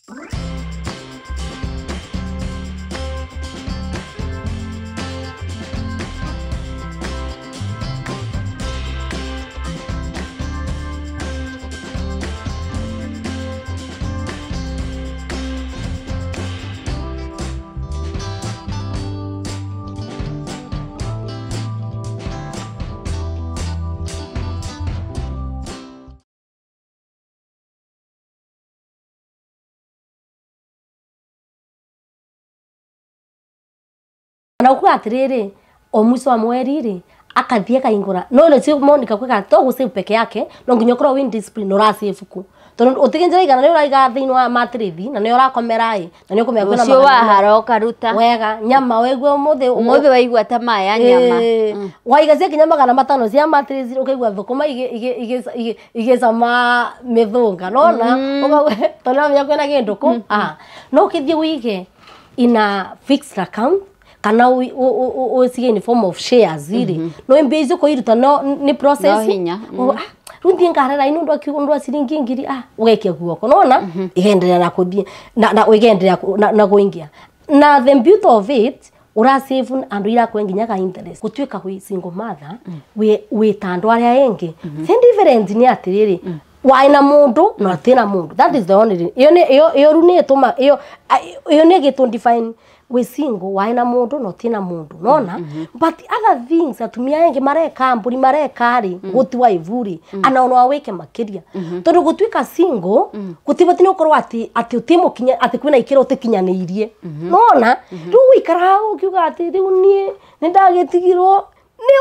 Na uku atiriri o mwiso wa mweri ri akathie kaingura no le ti Monica kweka to gusave peke yake no nginya ukorwo win discipline no rasave ku tondu utiginjira igana ni uraiga thiini wa matrithi na ni urakomera i na ni ukumenya kwina ucio wa hara ukaruta wega nyama weigua umuthi umuthi waigua ta maya nyama waiga cia kinya 500 cia matrithi ukaigua thukuma igicama mithunga nona tondu namenya kwina gindu ku no ukithie wige ina fixed account kana ucige in form of shares iri no mbia icio kuiruta no ni process no hinya riu nthie ngarera inu ndu wa ciringi ngiri ugaikia guoko nona igenderea na kuthie na igenderea na kuingia na the beauty of it ura save andu ira kwenginya ka interest gutuika wi single mother wi ta andu aria engi the difference ni atiriri waina mundu na tina mundu that is the only iyo ni iyo ru ni ituma iyo iyo ni gitu define we single waina mundu no tina mundu nona but other things atumia engi mareka mburi mareka ri gutiwa ivuri ana ono awike makiria tondu gutuika single gutibati ni ukorwo ati ati utimukinya ati kwina ikiro utikinyaniirie nona riu wikara ukiuga ati riu nie ni ndagitigirwo ni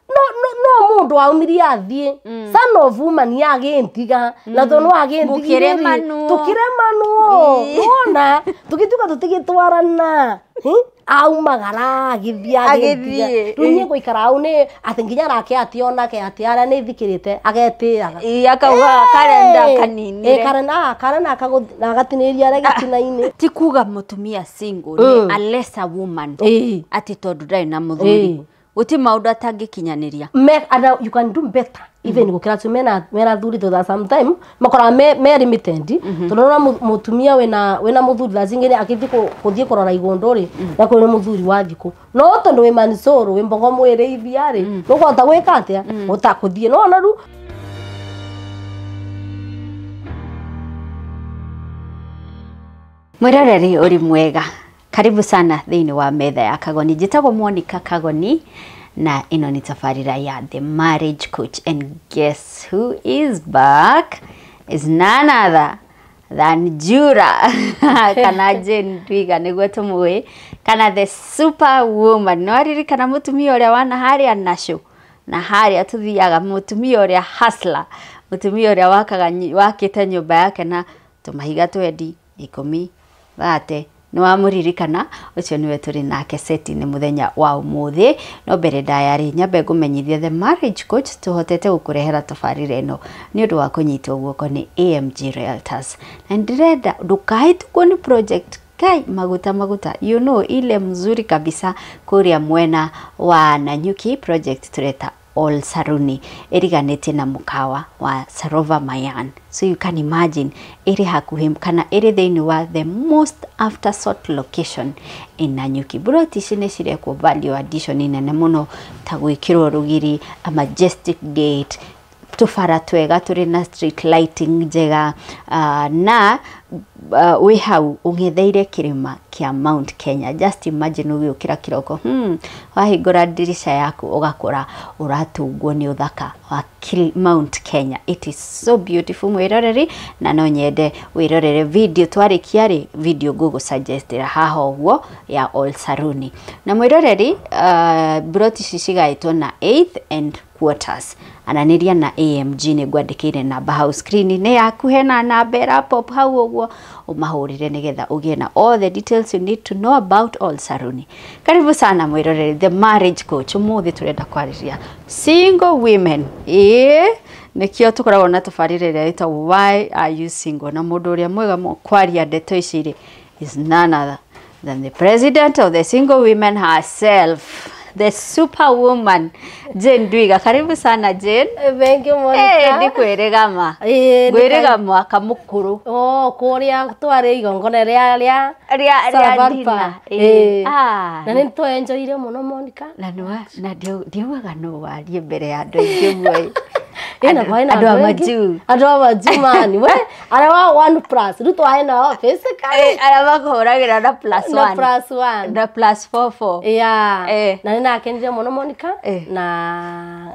no mundu aumirie athie son of woman yagintiga na tondu agintigire tukiremanwo nona tugituka tutigitwarana aumagara agithie agithie riu nie guikara au ni ati nginya rake ati onake ati aria ni thikirite agetiaga ii akauga karenda kaninire karenda karenda agatinĩria aria gĩtina-inĩ ti kuga mutumia single ni a lesser woman ati tondu ndari na muthuri guti maundu atangikinyaniria you can do better even gukira tu mena thuri to sometime makora me limited tondu na mutumia wina muthuri thaa akithi kuthie kurora igondo ri na kuri muthuri wa thiku no tondu wi manisoro wi mbogo mwirithia ri nukuhota gwika atia utakuthie no na ru mwiroreri uri mwega. Karibu sana thiini wa metha ya Kagoni. Njitagwo Monica Kagoni na ino ni tabarira ya The Marriage Coach, and guess who is back? Is none other than Jura kana Jane Ndwiga niguo tumui kana the super woman. No aririkana mutumia uria wana haria nacio na haria tuthiaga, mutumia uria hustler, mutumia uria wakaga wakite nyumba yake na tumahiga twendi 10 thate ni wamuririkana ucio niwe turi nake seti-inĩ muthenya wa umuthi. No mbere ndaya ri nyambe ngumenyithia The Marriage Coach tuhotete gukurehera tabarĩra ĩno ni undu wa kunyitwo guoko ni AMG Realtors, na ndirenda ndukahĩtũkwo ni project kai maguta maguta, you know, ile mzuri kabisa kuria mwena wa Nanyuki, project tureta All Saruni iriganĩtie na mukawa wa Sarova Mayan. So you can imagine iri hakuhi kana iri thĩinĩ wa the most after sort location in Nanyuki. Buroti ici nĩ cirekwo value addition nene mũno ta gwĩkĩrwo rũgiri, a majestic gate, tũbara twega tũrĩ na street lighting njega, na wĩ hau ũng'etheire kĩrĩma kĩa Mount Kenya. Just imagine ũgĩũkĩra kĩroko, wahingũra ndirisha yaku ũgakora ũratungwo nĩ ũthaka wa Mount Kenya. It is so beautiful mwĩroreri, na no nyende wĩrorere video twarĩkia rĩ, video ngũgũ suggestĩra haha ũguo ya All Saruni. Na mwĩroreri, broti ici cigaĩtwo na 8th and quarters. Ananĩria na AMG nĩ ngwandĩkĩire namba hau screen-inĩ yaku, hena namba ĩra pop hau ũguo ũmahũrĩre nĩgetha ũgĩe na all the details you need to know about All Saruni. Karibu sana mwĩroreri The Marriage Coach. Ũmũthĩ tũrenda kwarĩria single women. Nĩkĩo tũkoragwo na tabarĩra ĩrĩa ĩtagwo Why Are You Single, na mũndũ ũrĩa mwega kwaria ndeto ici rĩ is none other than the president of the single women herself, the superwoman Jane Ndwiga. Karibu sana Jane. Thank you Monica. Ndikwĩrĩgama. Ngwĩrĩga mwaka mũkũrũ. Oh, kũrĩa twarĩ igongona rĩa rĩa rĩa dinner. Na nĩ twenjoire mũno Monica. Na na ndiaugaga no warie mbere ya andũ aingĩ ũguo. Andũ a majuu. Andũ a majuu mani. We, arĩa wa 1 plus. Rĩu twaĩ nao physically. Arĩa makũhũragĩra na plus 1. Na plus 1. Na plus 4 4. Yeah. Na nĩ ndakenire mũno Monica. Na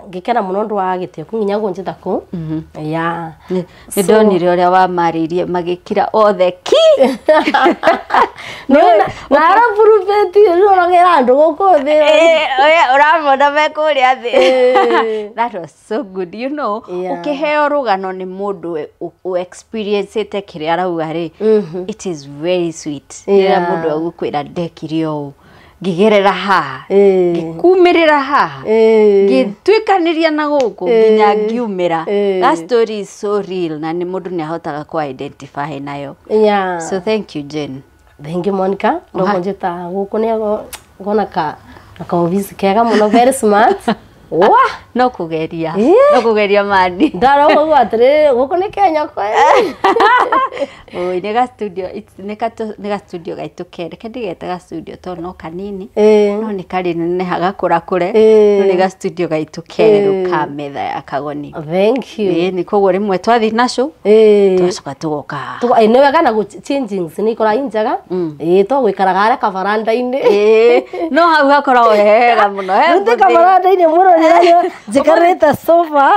ngĩkena mũno ũndũ wa gĩtĩo kũ nginya gũnjĩta kũ. Yeah. Nĩ ndonire ũrĩa wamarĩirie magĩkira othe ki. Na arapurubĩti rĩu ũrogera andũ gũkũ thĩ. Ũramona me kũrĩa thĩ. That was so good, you know. Ũkĩheo rũgano nĩ mũndũ ũ-experience-ĩte kĩrĩa arauga rĩ, it is very sweet. Rĩrĩa mũndũ agũkwĩra ndekire ũũ, ngĩgerera haha, ngĩkumĩrĩra haha, ngĩtuĩkanĩria na gũkũ nginya ngiumĩra. That story is so real na nĩ mũndũ nĩ ahotaga kũ-identify nayo. So thank you Jane. Thank you Monica. Ndũkũnjĩta gũkũ nĩ ngona ka office kega mũno, very smart. Wa no kugeria. No kugeria mani. Ndarauga atĩrĩrĩ gũkũ nĩ Kenya kweli. Oi, nĩ ga studio, nĩ ga studio gaitũ kerĩ. Reke ndigete ga studio tondũ no kanini. No nĩ karĩ neneha gakũrakũre. No nĩ ga studio gaitũ kerũ ka metha ya Kagoni. Thank you. Nĩ koguo rĩmwe twathiĩ nacio tũgacoka tũgoka. Nĩ wega na changings nĩ ikora injega. To gũikaraga harĩa kabaranda-inĩ. No hau hakoragwo hega mũno. Rĩu kabaranda-inĩ mũno njikarĩte sofa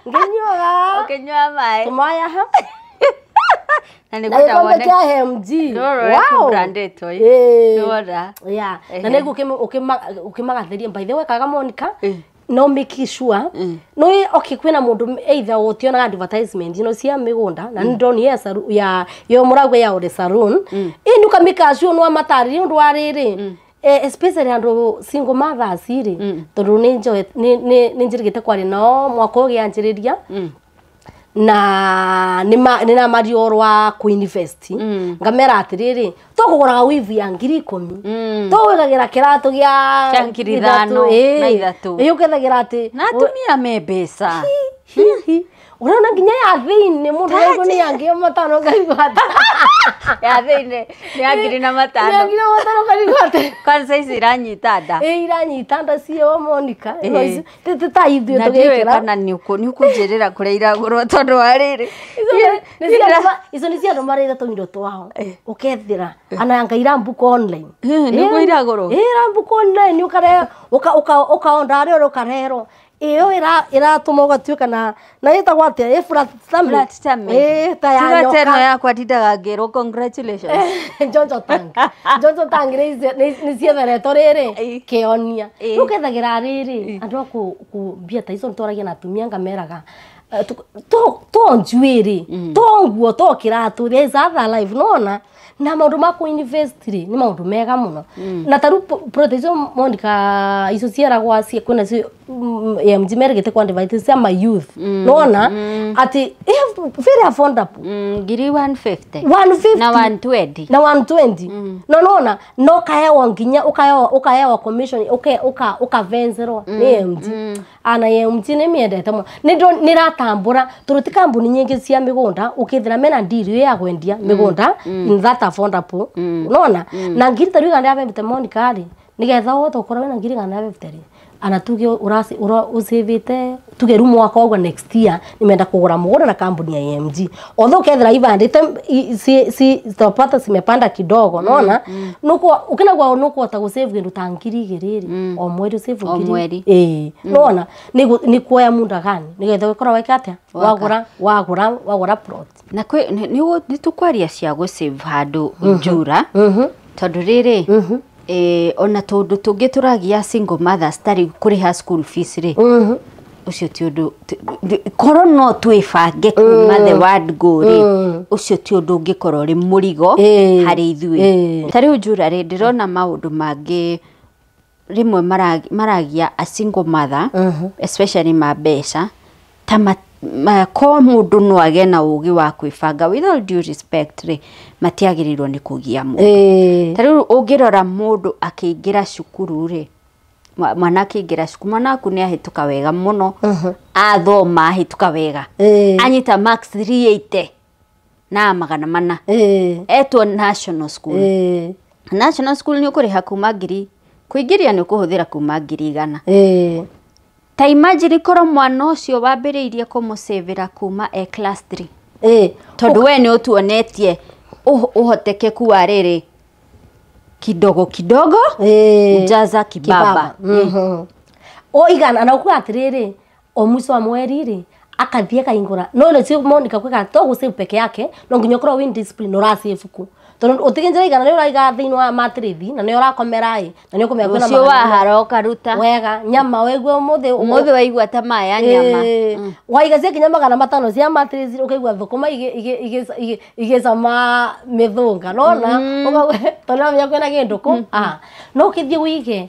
ngĩnyuaga ũkĩnyua maĩ tũmaya ha na nĩ gĩkombe kĩa MG. Wow, brandĩtwo nĩwona. Yeah, na nĩguo ũkĩmagathĩria by the way kaga Monica no make sure no okay kwĩna mũndũ either ũtionaga advertisement no cia mĩgũnda na nĩ ndonire ya yo mũrauga ya ore saloon ĩ nĩ ũkamĩka sure no amatarĩrie ũndũ wa rĩrĩ. Especially andũ single mothers rĩ, tondũ nĩ njĩrĩgĩte kwaria nao mwaka ũgĩanjĩrĩria na nĩ namaria ũhoro wa kũ-invest. Ngamera atĩrĩrĩ tũkũgũraga weave ya 10,000 tũgwĩkagĩra kĩratũ gĩa 5,000 na 3. Ĩ ũkethagĩra atĩ na atumia me mbeca ũrona nginya ya thĩinĩ mũndũ ũraigua nĩ ya 5,000 ũkaigua atĩ ya thĩinĩ nĩ ya 5,000. Ya 5,000 ũkaigua atĩ kwanza ici iranyita nda. Iranyita nda cio Monica. Ti ta ithuĩ tũgĩkĩra. Na ndiũĩ kana nĩ ũkũnjĩrĩra kũrĩa iragũrwo tondũ wa rĩrĩ. Icio nĩ cia andũ marĩte tũindo twao. Ũkethĩra ana anga irambuka online. Nĩguo iragũrwo. Irambuka online ũkaonda harĩa ũkarehwo. Iyo iratũma ũgatuĩka na ĩtagwo atĩa? Ĩ flat tummy. Flat tummy. Ta ya nyoka. Tiga teno yakwa ndindaga ngĩrwo congratulations. Njonjo tank. Njonjo tank nĩ cietheretwo rĩrĩ kĩonia. Rĩu ũkethagĩra rĩrĩ andũ a kũ mbia ta icio nĩtwaragia na atumia ngameraga to njuĩrĩ to nguo to kĩratũ, there is other life nona. Na maũndũ ma kũ-invest rĩ nĩ maũndũ mega mũno. Na ta rĩu product icio Monica icio cieragwo kwĩna cio MG merĩgĩte kwa advertise cia ma youth. Nona atĩ very affordable. 150 150 na 120 na 120. No nona no kahewa nginya ukahewa commission ukavenzerwo nĩ MG. Ana MG nĩ mĩendete mũno. Nĩ ratambũra tondũ ti kambuni nyingĩ cia mĩgũnda ũkĩthira mena deal ya kwendia mĩgũnda in that affordable. Nona na 150,000 Monica rĩ nĩgetha ũhote gũkorwo wĩna 150,000 rĩ ana tuge ũcĩvĩte tuge rĩu mwaka ũguo next year nĩmenda kũgũra mũgũnda na kambuni ya AMG although ũkethira ibandĩte topata cimepanda kidogo nona ukinagwa nũkũhota gũsave kĩndũ ta 2,000 rĩ o mweri ũsave 1,000 ĩĩ nona nĩ kuoya muda gani nĩgetha ũkorwo weka atĩa wagũra plot na nĩ tũkwaria cia gũsave handũ njura tondũ rĩrĩ ona tondu tũngĩ tũragia single mothers tarĩ kũrĩha school fees rĩ ũcio ti ũndũ korwo no twĩbange kuma the word go rĩ ũcio ti ũndũ ũngĩkorwo rĩ mũrigo harĩ ithuĩ ta rĩu njura rĩ ndĩrona maũndũ mangĩ rĩmwe maragia a single mother especially ma mbeca ta ko mũndũ no agĩe na ũgĩ wa kwĩbanga with all due respect rĩ matiagĩrĩirwo nĩ kũgia mũndũ ta rĩu ũngĩrora mũndũ akĩingĩra cukuru rĩ Mwana akĩingĩra cukuru, mwana waku nĩ ahĩtũka wega mũno, athoma ahĩtũka wega, anyita max 380 na 400, etwo national school. National school nĩ ũkũrĩha kuma ngiri, kũingĩria nĩ ũkũhũthĩra kuma 100,000. Ta imagine korwo mwana ũcio wambĩrĩirie kũmũcĩvĩra kuma e class 3, tondũ we nĩ ũtuonetie ũhotekeku wa rĩrĩ, kidogo kidogo ujaza kibaba. O igana na ukuga atiriri, o mwisho wa mweri rĩ, akathie akaingũra no no ti Monica kwika to gũsave peke yake, no nginya ũkorwo wĩ discipline ũrasave ku, tondũ ũtigĩnjĩra igana nĩ ũraiga thĩinĩ wa matrithi na nĩ ũrakomera ĩ na nĩ ũkũmenya kwĩna ũcio wahara ũkaruta wega nyama waigua ũmũthĩ ũmũthĩ waigua ta maya nyama. Waiga cia kinya 500 cia matrithi, ũkaigua thũkũma igĩcama mĩthũnga nona tondũ nĩwamenya kwĩna kĩndũ kũ. No ũkĩthiĩ ũige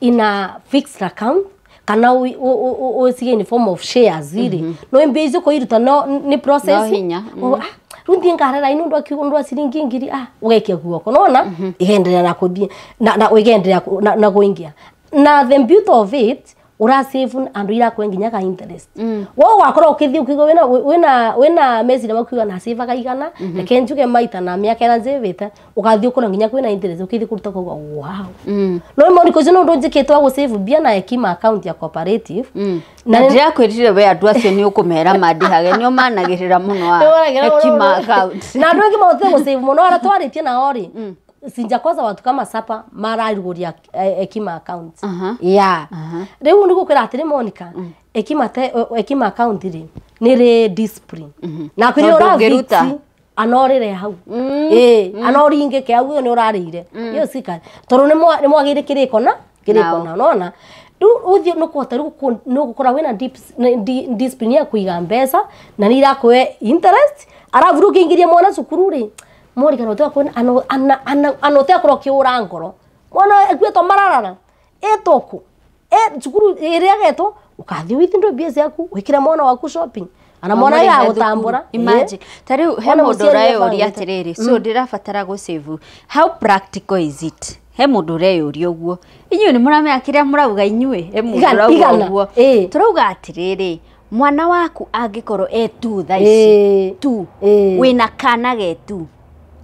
in a fixed account kana ũcige in form of shares rĩ, no mbia icio kũiruta no nĩ process. No hinya. Rĩu thiĩ ngarera ino ũndũ wa ciringi 1,000, ũgaikia guoko nona ĩgenderea na kũthiĩ na ĩgenderea na kũingia. Na the beauty of it, ũrasave andũ irakũhe nginya ka interest. Wo wakorwo ũkĩthiĩ ũkĩigua wĩna meciria makuiga na savaga igana, reke njuge maita na mĩaka ĩrĩa nzĩvĩte, ũgathiĩ ũkona nginya kwĩna interest ũkĩthiĩ kũruta ũkauga wow. No Monica, ũcio nĩ ũndũ njĩkĩte wa gũsave mbia na Hekima account ya cooperative. Na ndĩrakwĩrire we andũ acio nĩ ũkũmera mandĩhage, nĩ ũmanagĩrĩra mũno wa Hekima account. Na andũ aingĩ mahotete gũsave mũno arĩa twarĩtie nao rĩ, sinjakosa watu kama sapa marariguria Hekima account. Yeah. Rĩu nĩ gũkwĩra atĩrĩ Monica, Hekima account rĩ nĩ rĩ discipline. Na kwĩrĩ ũraruta anorĩre hau. Anoringĩke hau ĩyo nĩ ũrarĩire. Ĩyo sika. Tondũ nĩ mwagĩire kĩrĩko na kĩrĩko na nona. Rĩu ũthiĩ nĩ ũkũhota rĩu nĩ ũgũkora wĩna discipline ya kũiga mbeca na nĩ irakũhe interest. Arabu rĩu ũkĩingĩria mwana cukuru rĩ, Monica anotea korwo kĩũra ngoro. Mwana ekuĩtwo mararara etwo kũ cukuru ĩrĩa agetwo, ũkathiĩ withindwo mbia ciaku wĩkĩre mwana waku shopping ana mwana ya gũtambũra. Imagine ta rĩu he mũndũ ũreyũria atĩrĩrĩ, so ndĩrabatara gũsave, how practical is it? He mũndũ ũreyũria ũguo, inyuĩ nĩ mũramenya kĩrĩa mũrauga inyuĩ? He mũndũ ũrauga ũguo, tũrauga atĩrĩrĩ, mwana waku angĩkorwo e tu thaa ici tu, wĩna kana ge tu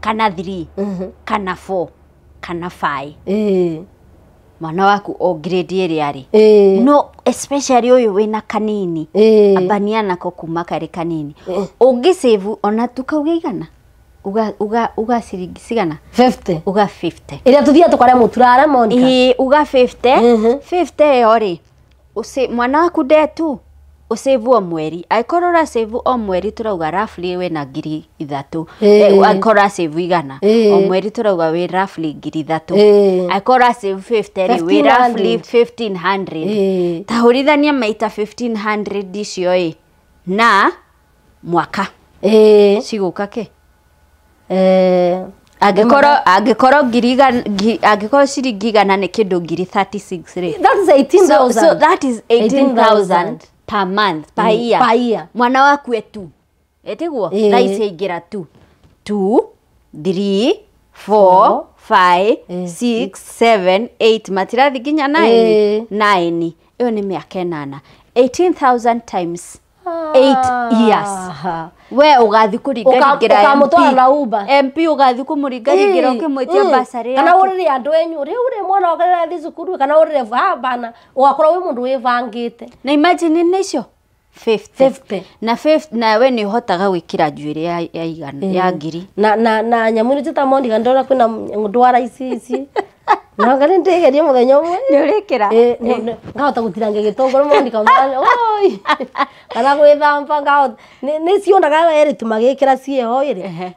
kana 3 kana 4 kana 5, mwana waku o grade ĩrĩa arĩ, no especially ũyũ wĩna kanini, ambania nako kuma karĩ kanini, ũngĩsave ona tukauge igana, uga ciringi cigana? 50. Uga 50. Ĩrĩa tũthiaga tũkarĩa mũturara Monica. Uga 50. 50 ĩyo rĩ, mwana waku ndetu ũsave o mweri, angĩkorwo ũrasave o mweri tũrauga roughly wĩna 3,000. Angĩkorwo ũrasave 100 o mweri tũrauga wĩ roughly 3,000. Angĩkorwo ũrasave 50 rĩ, wĩ roughly 1,500. Ta hũrithania maita 1,500 icio ĩ na mwaka cigũka kĩ? Angĩkorwo angĩkorwo ciringi 100 nĩ kĩndũ 36,000 rĩ, that is 18,000. So that is 18,000 per month, per year. Per year. Mwana waku etu etiguo thaa ici aingĩra tu 2 3 4 5 6 7 8 matirathi nginya 9 9, ĩyo nĩ mĩaka 8. 18,000 times 8 years. We ũgathiĩ kũringaringĩra ũkamũtwara na Uber. MP ũgathiĩ kũmũringaringĩra ũkĩmwĩtia bursary. Kana ũrĩre andũ enyu rĩu rĩ mwana wakwa arathiĩ cukuru, kana ũrĩre bana, ũgakorwo wĩ mũndũ wĩbangĩte. Na imagine nĩ icio 50 na 50, na we nĩ ũhotaga gwĩkĩra njuĩrĩ ya igana ya 1,000 na nyamũ ĩno njĩta Monica, ndĩrona kwĩna ndwara ici ici na ngari ndĩgerie mũthenya ũmwe. Nĩ ũrĩkĩra? Ngahota gũtinangia gĩtũngũrũ Monica, oi, kana gwĩthamba ngahota. Nĩ cionaga erĩtu magĩkĩra ciĩho ĩrĩ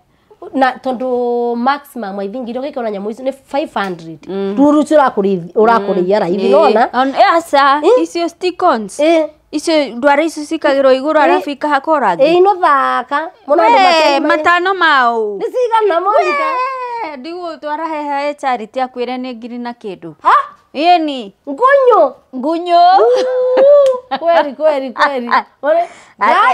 na tondũ maximum I think iria ũgĩkĩra nyamũ icio nĩ 500. Ruru ũcio ũrakũrĩia raithi nona. Aca, icio stick-ons. Icio ndwara icio cikagĩrwo igũrũ arabu ikahakwo rangi. Ino thaka mũno andũ makĩrĩ matano mau. Nĩ cigana Monica? Ndigũtwara heha charity akwĩre nĩ 1,000 na kĩndũ. Ĩni. Ngunyu. Ngunyu. Kweri kweri kweri.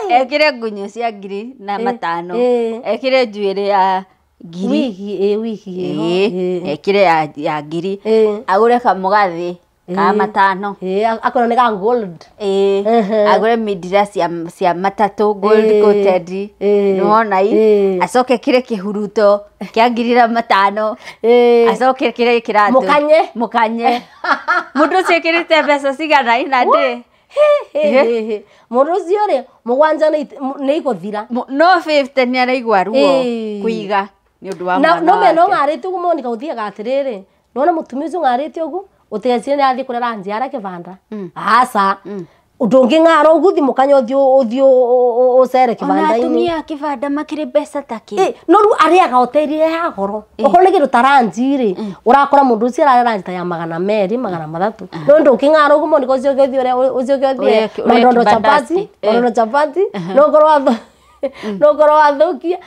Ekĩre ngunyu cia 1,500. Ekĩre njuĩrĩ ya 1,000. Wigi, wigi. Ekĩre ya 1,000. Agũre kamũgathĩ. ka matano akona nĩ ka gold agure mindira cia matatũ gold coated nĩwona i acoke kire kĩhuruto kĩa 5,000 acoke kire kĩratũ mũkanye mũndũ ũcio ĩkĩrĩte mbeca cigana ina ndĩ mũndũ ũcio rĩ mũgwanja nĩ igũthira no 50 nĩ araigua ruo kũiga nĩ ũndũ wa mwana no mena ũng'arĩte ũguo Monica ũthiaga atĩrĩrĩ nĩwona mũtumia ũcio ũng'arĩte ũguo ũtigecirie nĩ athiĩ kũrĩa ranjiara kĩbanda aca ndũngĩng'ara ũguo thiĩ mũkanya ũthiĩ ũcere kĩbanda-inĩ ona atumia a kĩbanda makĩrĩ mbeca ta kĩ no rĩu arĩaga hoteli ya goro okorwo nĩ kĩndũ ta ranji rĩ ũrakora mũndũ ũcio ararĩa ranji ta ya 200 300 no ndũngĩng'ara ũguo Monica ũcoke ũthiĩ ũrĩa ũcoke ũthiĩ madondo chapati no ũkorwo wathũkia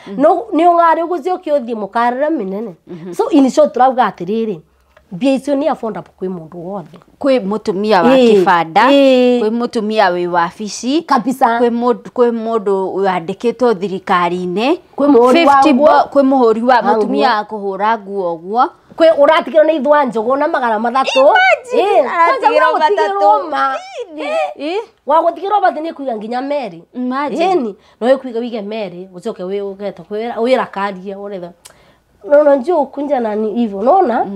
nĩ ũng'are ũguo ũcoke ũthiĩ mũkarĩre mĩnene so in short tũrauga atĩrĩrĩ mbia icio nĩ affordable kwĩ mũndũ wothe kwĩ mũtumia wa kĩbanda kwĩ mũtumia wĩ wabici kabisa kwĩ mũndũ wandĩkĩtwo thirikari-inĩ kwĩ mũhũri wa nguo kwĩ mũhũri wa mũtumia wa kũhũra nguo ũguo kwĩ ũratigĩrwo nĩ ithwa njũgũ na 300 aratigĩrwo ma wa gũtigĩrwo bathi nĩ kũiga nginya merĩ ĩni no ĩkũiga wige merĩ ũcoke ũgeta wĩrakarie ũretha no njũũ kunja nani hivyo nona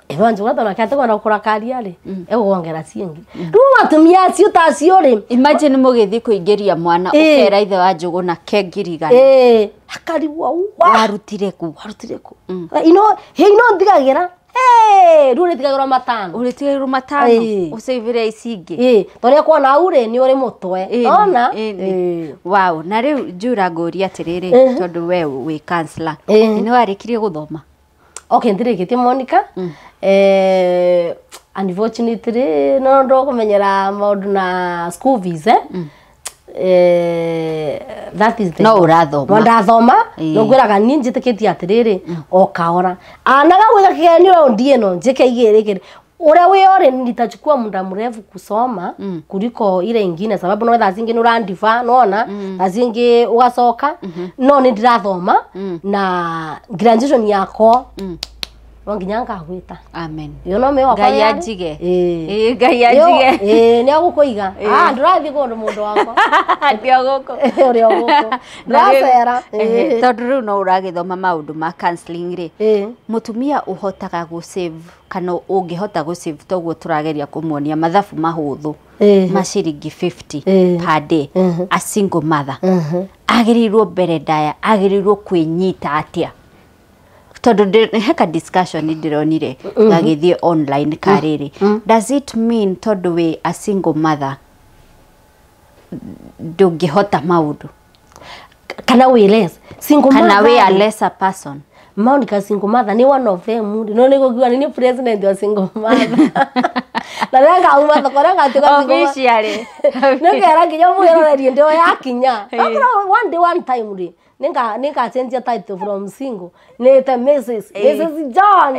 Ĩno njũgũ tondũ nake atekwenda gũkũrakaria rĩ egũkwongera ciĩngĩ rĩu atumia acio ta acio rĩ imagine mũgĩthiĩ kũingĩria mwana ũkera ithe wa njũgũ na ke 100,000 akarigwo warutire kũ ino ino ndigagĩra rĩu ũrĩtigagĩrwo matano ũrĩtigagĩrwo matano ũcĩvĩre ici ingĩ tondũ nĩekuona hau rĩ nĩ ũrĩ mũtwe ona wow na rĩu njũra ngũria atĩrĩrĩ tondũ we wĩ counselor nĩ warĩkirie gũthoma okay ndirĩkĩtie Monica unfortunately no ndũkũmenyera maũndũ na school fees that is the no ũrathoma no ndathoma no ngwĩraga niĩ njĩtĩkĩtie atĩrĩrĩ o kahora anaga gwĩka kĩgeranio raundi ĩno njĩke igĩrĩ igĩrĩ ũrĩa wĩo rĩ nitachukua muda mrefu kusoma kuliko ile ingine sababu no thaa cingĩ nĩ ũrandiba nona thaa cingĩ ũgacoka no nĩ ndĩrathoma na graduation yakwa no nginya ngagwĩta amen ĩyo no mĩo wakwa Ngai anjige Ngai anjige nĩ agũkũiga ndũrathiĩ kũndũ mũndũ wakwa ndĩ o gũkũ ũrĩ o gũkũ ndũracera tondũ rĩu no ũragĩthoma maũndũ ma counseling rĩ mũtumia ũhotaga gũ save kana ũngĩhota gũ save toguo tũrageria kũmuonia mathabu mahũthũ ma ciringi 50 per day a single mother agĩrĩirwo mbere ndaya agĩrĩirwo kwĩnyita atĩa tondũ heka discussion ndĩronire gagĩthiĩ online karĩrĩ does it mean tondũ wĩ a single mother ndũngĩhota maũndũ kana wĩ less single mother kana wĩ a lesser person Monica single mother ni one of them no nĩ gũkiuga nĩ president wa single mother na rĩrĩa ngauma thoko rĩrĩa ngatuĩka officially nĩ ngera nginya mwĩrorerie ndĩo yakinya one day one time rĩ nĩngacenjia title from single nĩte Mrs. John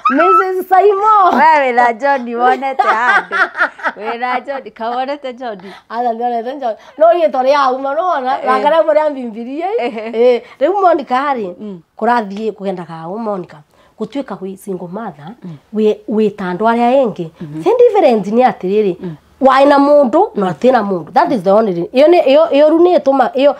Mrs. Simon we wĩna John wonete handũ wĩna John kawonete John aca ndionete John no rĩtwa rĩauma nĩwona na rĩmwe rĩa mbimbirie rĩu Monica rĩ kũrathiĩ kũgendaga ũũ Monica gũtuĩka wĩ single mother wĩ ta andũ arĩa ĩngĩ the difference nĩ atĩrĩrĩ waĩ na mũndũ na ũtĩ na mũndũ that is the only ĩyo ĩyo rĩu nĩ ĩtũma ĩyo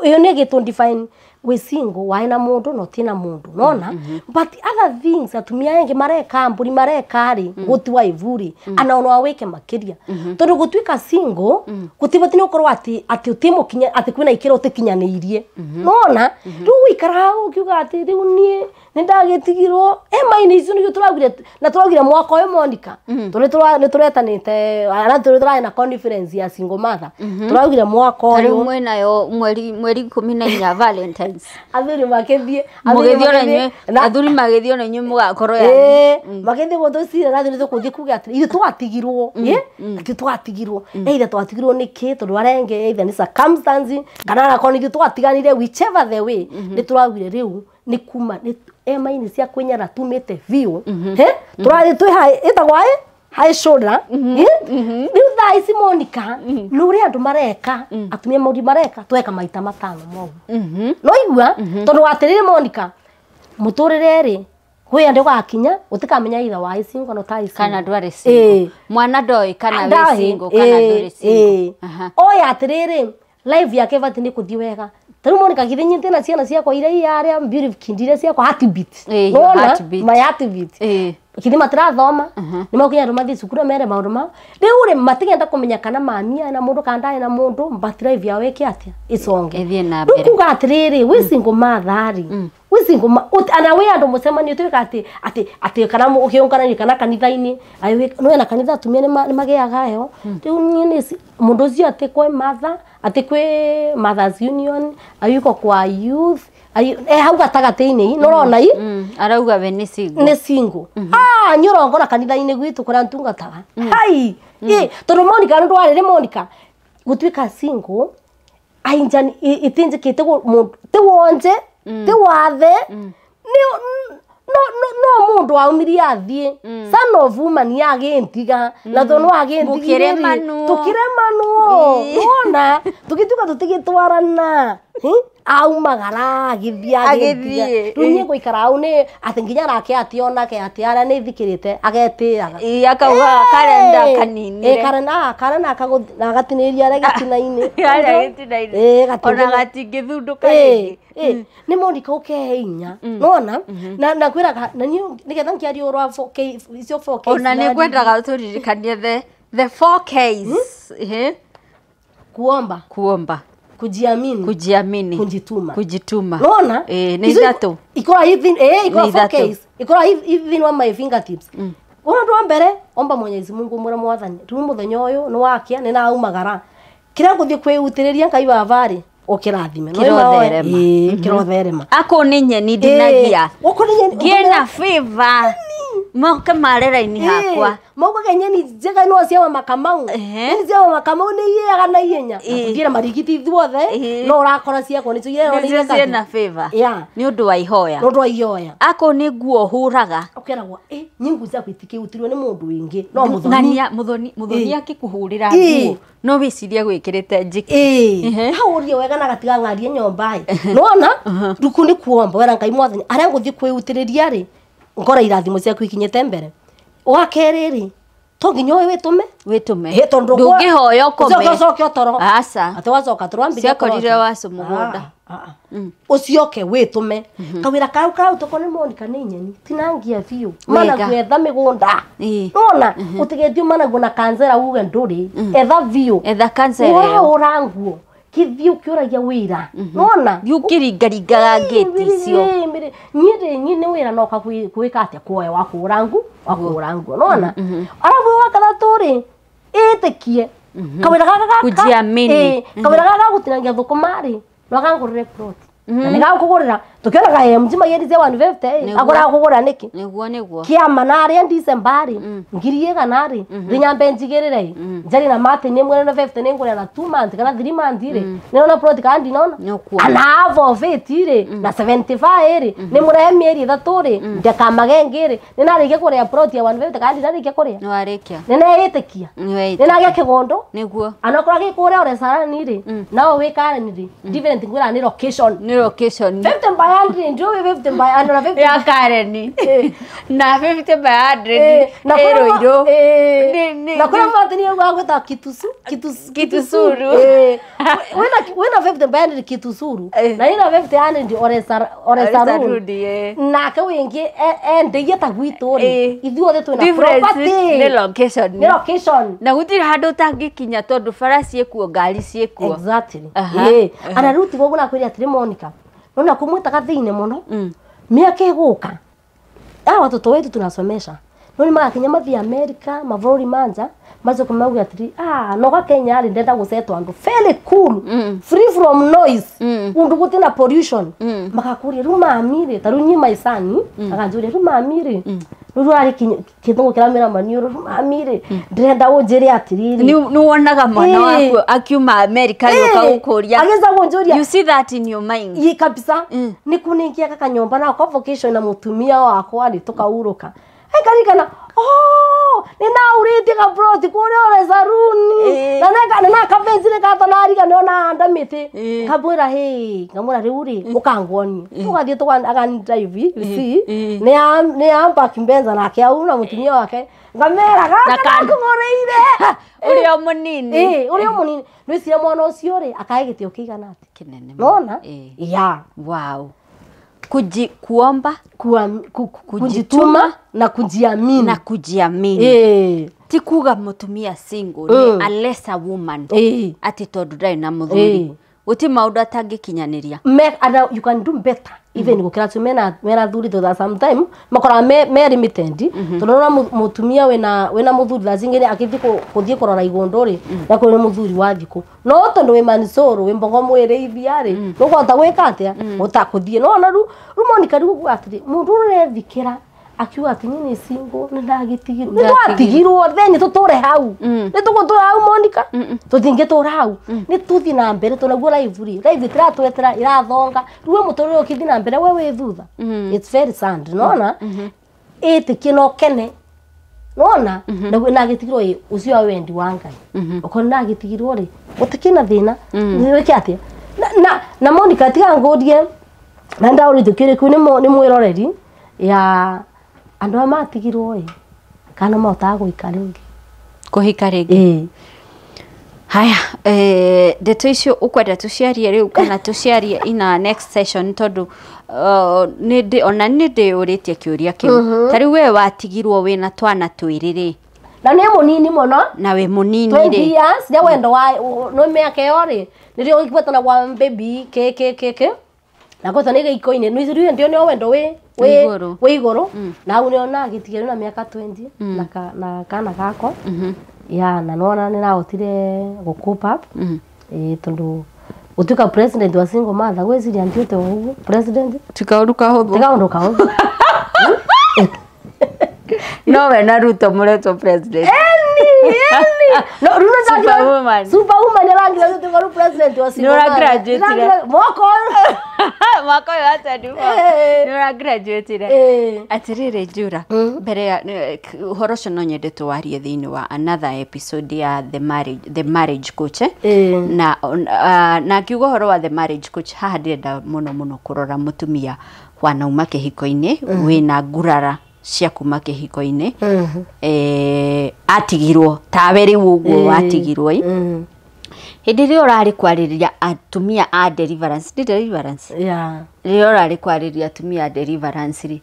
ĩyo nĩ ĩgĩtũ define wĩ single waĩ na mũndũ na ũtĩ na mũndũ nona but other things atumia aingĩ mareka mbũri mareka rĩ gũtiwa ivu rĩ ana no awĩke makĩria tondũ gũtuĩka single gũtibatiĩ nĩ ũkorwo atĩ atĩ ũtĩmũkinya atĩ kwĩna ikĩro ũtĩkinyanĩirie nona rĩu ũikara hau ũkiuga atĩ rĩu niĩ nĩ ndagĩtigirwo emainĩ icio nĩcio tũraugire na tũraugire mwaka ũyũ Monica tũrĩ nĩ tũretanĩte ara tũrĩ tũrarĩ na conference ya single mother tũraugire mwaka ũyũ rĩu mwĩnayo mweri 14 Valentines athuri makĩthiĩ mũgĩthiĩ ona inyuĩ athuri magĩthiĩ ona inyuĩ mũgakorwo yani magĩthiĩ gũtũcira na ithuĩ tũkũthiĩ kuga atĩ ithuĩ twatigirwo ithuĩ twatigirwo either twatigirwo nĩ kĩ tondũ arĩa angĩ either nĩ circumstance kana anakorwo nĩ ithuĩ twatiganire whichever the way nĩ tũraugire rĩu nĩ kuma emainĩ cia kwĩnyara tumĩte biũ tũrathiĩ twĩ ĩtagwo high shoulder rĩu thaa ici Monica nĩ ũrĩa andũ mareka atumia maũndũ mareka tweka maita matano moguo no igua tondũ atĩrĩrĩ Monica mũtũrĩre rĩ Kwi andu gakinya utikamenya itha wa single no tai single. Kana ndwari single. Mwana ndoi kana wi single kana nduri single. Oya atiriri life yake vati ni kuthi wega. Taru Monica githi nyite na ciana ciakwa iria iaria beautiful kindire ciakwa heartbeat. Nona my heartbeat. Kithi matirathoma ni makinya andu mathi cukuru mere maundu mao riu ri matigenda kumenya kana mamia na mundu kana na mundu but life yao eke atia iconge ithie na mbere. Kuga atiriri wi single mother ri wi single ana wi andu mucemanio tuika ati ati ati kana ukiungana kana kanitha-ini ayi no na kanitha atumia ni magiaga yo riu nie ni mundu ucio ati kwi mother ati kwi mothers union ayuko kwa youth ayi hau gatagati-ini nurona i arauga we ni single ni single. Ah nyurongora kanitha-ini gwitu kuria ntungataga hai tondu Monica ndu arire Monica gutuika single ainjani itinjikite ti wonje ti wathe ni no no mundu aumirie athie son of woman yagintiga na tondu agintigire tukiremanwo nona tugituka tutigitwarana aumagara agithie agithie riu nie guikara au ni ati nginya nake ationake ati aria ni thikirite agetiaga ii akauga karenda kaninire karenda karenda agatinĩria aria gĩtina-inĩ aria gĩtina-inĩ ona gatingĩthundũka rĩngĩ nĩ Monica ũkehe inya nona na kwĩraga na niĩ nĩgetha ngĩaria ũhoro wa 4K icio 4K ona nĩ ngwendaga tũririkanie the 4Ks kuomba kuomba kujiamini kujiamini kujituma kujituma nona ni ithatu ikora hivi ikora 4Ks ikora hivi wa my fingertips Undu wa mbere omba Mwenyezi Mungu mwira mwathani riu muthenya uyu ni wakia ni na umagara kira nguthie kwiutiriria Ngai wa vari ukirathime no kirotherema kirotherema ako ni nyeni ndinagia uko ni nyeni ngie na favor moke marera-ini hakwa maugaga nyeni njega no cia makamau nyeni cia makamau ni iyeaga na ihenya tuthiire marigiti ithuothe no urakora ciakwa nicio iyeaga na ihenya ciena favor ni undu wa ihoya ni undu wa ihoya ako ni nguo huraga ukeragwo nyingu ciaku itikiutirwo ni mundu wingi no muthoni na muthoni akikuhurira nguo no wicirie gwikirite njiki hau urie wega na gatiga ng'arie nyomba nona ruku ni kuomba wera Ngai mwathani aria nguthie kwiutiriria ri ngora irathimo ciaku ikinyite mbere wa keri ri to nginya witume witume ndungihoya ukome ucoke utoro aca ati wacoka toro ambirie ciakorire wacu mugunda ucioke witume kawira kau kau toko ni Monica ni nyeni tinangia biu mana gwetha migunda nona utigetio mana guna kansera uge nduri etha biu etha kansera ura nguo kithii ukiuragia wira nona ukiringaringaga ngĩti icio nyiri nyini wira noka gwika atia kuoya wa kũra ngu wa kũra nguo nona arabu wa gathatu ri itikie kawira gaka gaka kujiamini kawira gaka gutinangia thukuma ri no akangũrĩre plot na nĩgakũgũrĩra tukionaga ye mjima yeri cia 150 agũraga kũgũra nĩkĩ nĩguo nĩguo kĩama narĩa December rĩ ngiri igana rĩ thinyambe njigĩrĩre njari na Martin ĩmwe na 50 nĩngũrĩa na 2 months kana 3 months rĩ nĩona plot kana ndinona ana half of it rĩ na 75 rĩ nĩmũrehe mĩeri ĩthatũ rĩ ndikamage ngĩ rĩ nĩnarĩkia kũrĩa plot ya 150 kana ndinarĩkia kũrĩa nĩwarĩkia nĩneĩtĩkia nĩnagĩa kĩgondo nĩguo anokorwo gĩkũrĩa Oresarani rĩ no wĩ Karen rĩ different ngwĩra nĩ location nĩ location 50 by 100 ndio 50 by 100 50 ya Karen na 50 by 100 na Ruiru na kuna matini yangu agweta kitusuru wena 50 by 100 kitusuru na ina 50 100 Oresaruni nake wingi endeie ta gwitu ri ithuothe twina property nĩ location nĩ location na gutiri handu utangikinya tondu bara ciĩkuo ngari ciĩkuo exactly ana riu tigo guo nakwĩra atĩrĩ Monica nona kumwitaga thiini muno miaka iguka hawa watoto wetu tunasomesha no ni magakinya mathie America mabũrũri manja macoke mauge atĩrĩ noga Kenya rĩ ndenda gũcetwo andũ very cool free from noise undu gũtirĩ na pollution magakũria rĩu mami rĩ ta rĩu niĩ my son akanjũria rĩu mami rĩ rĩu rarĩ kĩthũngũ kĩramera maniũrũ rĩu mami rĩ ndĩrenda ũnjĩre atĩrĩrĩ nĩ wonaga mwana waku akiuma America gũka gũkũria agĩca kũnjũria you see that in your mind ĩ kabisa nĩ kũnĩngiaga kanyũmba na convocation na mũtumia wakwa rĩ tũkaurũka ngarikana oh Ninauritie kabroti kuria ore saruni. Na na kavenzire katanariga nona anda miti. Kabwira he, ngamura riuri ukangwoni. Tugathie tukagani drive, you see. Ni amba kimbenza nake au na mutumia wake. Ngamera gaka nakugoreire. Uria munini. Uria munini. Nwiciria mwana ucio ri akae gitio kiigana ati. Kinene. Nona? Yeah. Wow. Kuomba, kujituma na kujiamini. Na kujiamini. Ti kuga mutumia single ni a lesser woman. Ati tondu ndari na muthuri. Guti maundu atangikinyaniria. You can do better. Even gukira tu mena thuri to that sometime makora me limited. Tondu mutumia wena muthuri lazingire akithi kuthie kurora igondo ri na kuri muthuri wa thiku. No tondu wi manisoro wi mbogo mwire ithia ri nukwota gwika atia utakuthie. No na ru Monica ru atiri mundu urethikira akiuga ati ni single ni ndagitigirwo. Ni twatigirwo then tuture hau. Ni tugutura hau Monica. Tutingitura hau. Ni tuthi na mbere tunaguo live ri. Live tiratwetera irathonga. Ruwe muturire ukithi na mbere we wi thutha. It's very sad, nona? Itikie no kene. Nona? Na nagitigirwo ucio wendi wa Ngai. Uko nagitigirwo ri gutikina thina. Ni wike atia? Na Monica tiga ngurie na ndauri ku ni mwiroreri ya andu aya matigirwo ĩ kana mahotaga gũika rĩngĩ kũhika rĩngĩ. Haya, ndeto icio ũkwenda tũciarie rĩu kana tũciarie in our next session tondu ona nĩ ndĩũrĩtie kĩũria kĩu. Ta rĩu we watigirwo wĩna twana twĩrĩ rĩ na nĩ mũnini mũno na wĩ mũnini rĩ 20 years ya wendo wa no mĩaka ĩyo rĩ nĩrĩo gĩkwetana gwa baby ke ke ke ke na gwetha nĩ gĩiko-inĩ nĩ ndio nĩ wendo wĩ wĩ igũrũ na hau nĩo nagitigirwo na mĩaka 20 na kana gakwa ya na nona nĩ nahotire gũ cope up tondu gutuika president wa single mother gweciria nduite ũguo president ti kaũndũ kahũthũ ti kaũndũ kahũthũ no we na Ruto muretwo president eni no Ruto superwoman superwoman arangira Ruto president wa single mother nĩ graduate mwaka mwaka ũyũ wa 24 nĩ ũra graduate atirĩrĩ Njura mbere ya ũhoro ũcio no nyende tũwarie thĩinĩ wa another episode ya the marriage coach na na ngiuga ũhoro wa the marriage coach haha ndĩrenda mũno mũno kũrora mũtumia wanauma kĩhiko-inĩ wĩna ngurara cia kuma kĩhiko-inĩ atigirwo tawe rĩu ũguo watigirwo hĩndĩ ĩrĩa ũrarĩ kwarĩrĩria atumia a deliverance nĩ deliverance rĩrĩa ũrarĩ kwarĩrĩria atumia a deliverance rĩ